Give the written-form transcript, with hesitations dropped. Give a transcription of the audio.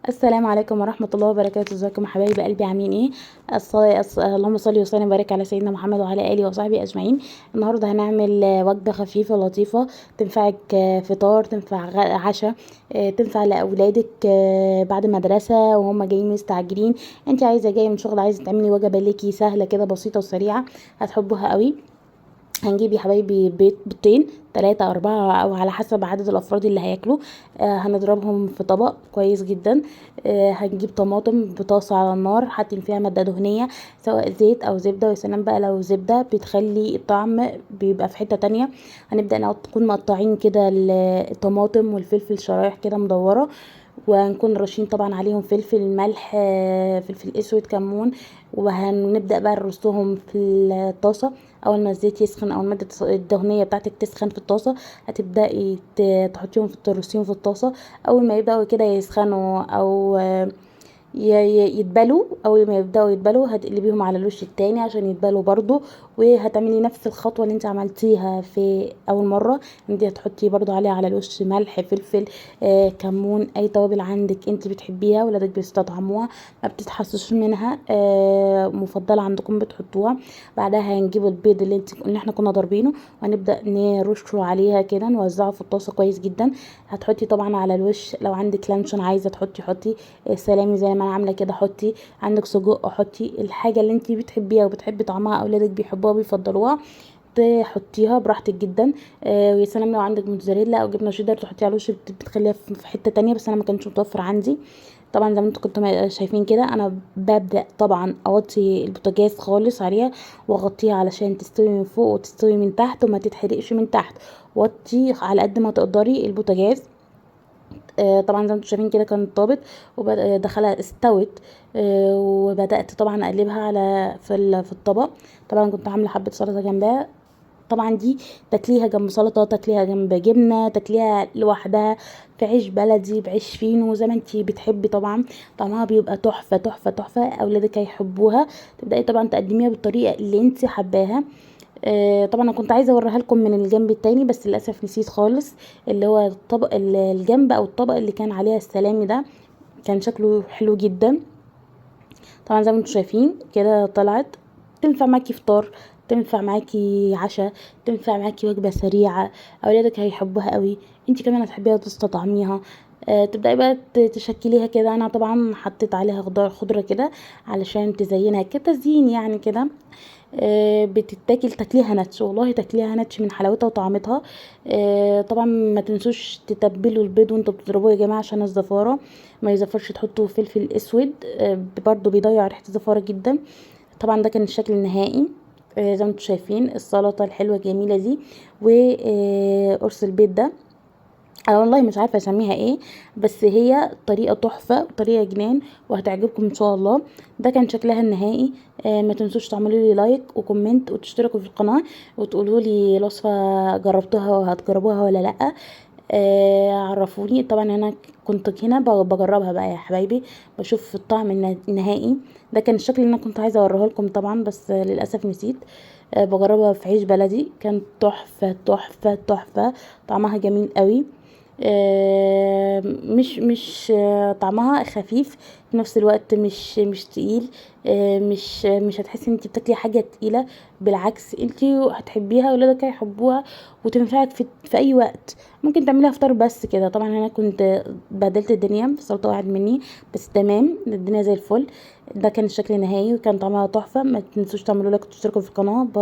السلام عليكم ورحمة الله وبركاته. ازيكم يا حبايب قلبي، عاملين ايه؟ اللهم صل وسلم وبارك على سيدنا محمد وعلى اله وصحبه اجمعين. النهارده هنعمل وجبة خفيفة لطيفة تنفعك فطار، تنفع عشاء، تنفع لاولادك بعد مدرسة وهم جايين مستعجلين، انت عايزة جاية من شغل عايزة تعملي وجبة ليكي سهلة كده بسيطة وسريعة هتحبوها قوي. هنجيب يا حبايبي بيضتين 3 4 او على حسب عدد الافراد اللي هياكلوا، هنضربهم في طبق كويس جدا. هنجيب طماطم بطاسه على النار حاطين فيها مادة دهنية سواء زيت او زبدة، ويا سلام بقى لو زبدة بتخلي الطعم بيبقى في حتة تانية. هنبدا نكون مقطعين كده الطماطم والفلفل شرايح كده مدورة، وهنكون رشين طبعا عليهم فلفل، ملح، فلفل اسود، كمون، وهنبدا بقى نرصهم في الطاسه. اول ما الزيت يسخن او المادة الدهنية بتاعتك تسخن في الطاسه هتبداي تحطيهم في ترصيهم في الطاسه. اول ما يبداوا كده يسخنوا او يتبلوا، اول ما يبداوا يتبلوا هتقلبيهم على الوش التاني عشان يتبلوا برضو، وهتعملي نفس الخطوة اللي انت عملتيها في اول مرة. انت هتحطي برضو عليها على الوش ملح، فلفل، كمون، اي توابل عندك انت بتحبيها ولادك بيستطعموها ما بتتحسسوش منها، مفضلة عندكم بتحطوها. بعدها هنجيب البيض اللي احنا كنا ضاربينه وهنبدا نرشه عليها كده، نوزعه في الطاسه كويس جدا. هتحطي طبعا على الوش لو عندك لانشون عايزه تحطي حطي، سلامي زي ما انا عامله كده حطي، عندك سجق حطي، الحاجة اللي انتي بتحبيها وبتحبي طعمها اولادك بيحبوها وبيفضلوها تحطيها براحتك جدا. ويا سلام لو عندك موتزاريلا او جبنه شيدر تحطيها على الوش، بتخليها في حتة تانية، بس انا ما كانش متوفر عندي. طبعا زي ما انتوا كنتوا شايفين كده انا ببدا طبعا اوطي البوتاجاز خالص عليها واغطيها علشان تستوي من فوق وتستوي من تحت وما تتحرقش من تحت. وطي على قد ما تقدري البوتاجاز. طبعا زي ما انتم شايفين كده كانت طابت ودخلها استوت، وبدات طبعا اقلبها على في الطبق. طبعا كنت عامله حبه سلطة جنبها، طبعا دي تاكليها جنب سلطة، تاكليها جنب جبنه، تاكليها لوحدها في عيش بلدي، بعيش فينو، زي ما انتي بتحبي. طبعا طعمها بيبقى تحفة تحفة تحفة، اولادك هيحبوها. تبداي طبعا تقدميها بالطريقة اللي انتي حباها. طبعا انا كنت عايزه اوريها لكم من الجنب التاني بس للاسف نسيت خالص، اللي هو الطبق الجنب او الطبق اللي كان عليها السلامي ده كان شكله حلو جدا. طبعا زي ما انتم شايفين كده طلعت تنفع معاكي فطار، تنفع معاكي عشاء، تنفع معاكي وجبة سريعة، اولادك هيحبوها قوي، انت كمان هتحبيها وتستطعميها. تبداي بقى تشكليها كده. انا طبعا حطيت عليها خضرة كده علشان تزينها كتزيين يعني كده. بتتاكل تاكليها ناتش، والله تاكليها ناتش من حلاوتها وطعمتها. طبعا ما تنسوش تتبلوا البيض وانتوا بتضربوه يا جماعة عشان الزفاره ما يزفرش، تحطوا فلفل اسود، برضو بيضيع ريحه الزفاره جدا. طبعا ده كان الشكل النهائي. زي ما انتوا شايفين السلطة الحلوة الجميلة دي وقرص البيض ده، انا والله مش عارفه اسميها ايه، بس هي طريقه تحفة وطريقه جنان وهتعجبكم ان شاء الله. ده كان شكلها النهائي. ما تنسوش تعملوا لي like و comment وتشتركوا في القناة وتقولوا لي الوصفة جربتوها وهتجربوها ولا لا. عرفوني. طبعا انا كنت هنا بجربها بقى يا حبايبي، بشوف الطعم النهائي. ده كان الشكل اللي انا كنت عايزه اوريه لكم طبعا بس للاسف نسيت. بجربها في عيش بلدي، كان تحفة تحفة تحفة، طعمها جميل قوي. مش طعمها خفيف في نفس الوقت، مش تقيل، مش هتحسي ان انت بتاكلي حاجة تقيلة، بالعكس انت هتحبيها ولادك هيحبوها وتنفعك في اي وقت. ممكن تعمليها فطار بس كده. طبعا انا كنت بدلت الدنيا، السلطة وقعت مني بس تمام الدنيا زي الفل. ده كان الشكل النهائي وكان طعمها تحفة. ما تنسوش تعملوا like وتشتركوا في القناة. bye.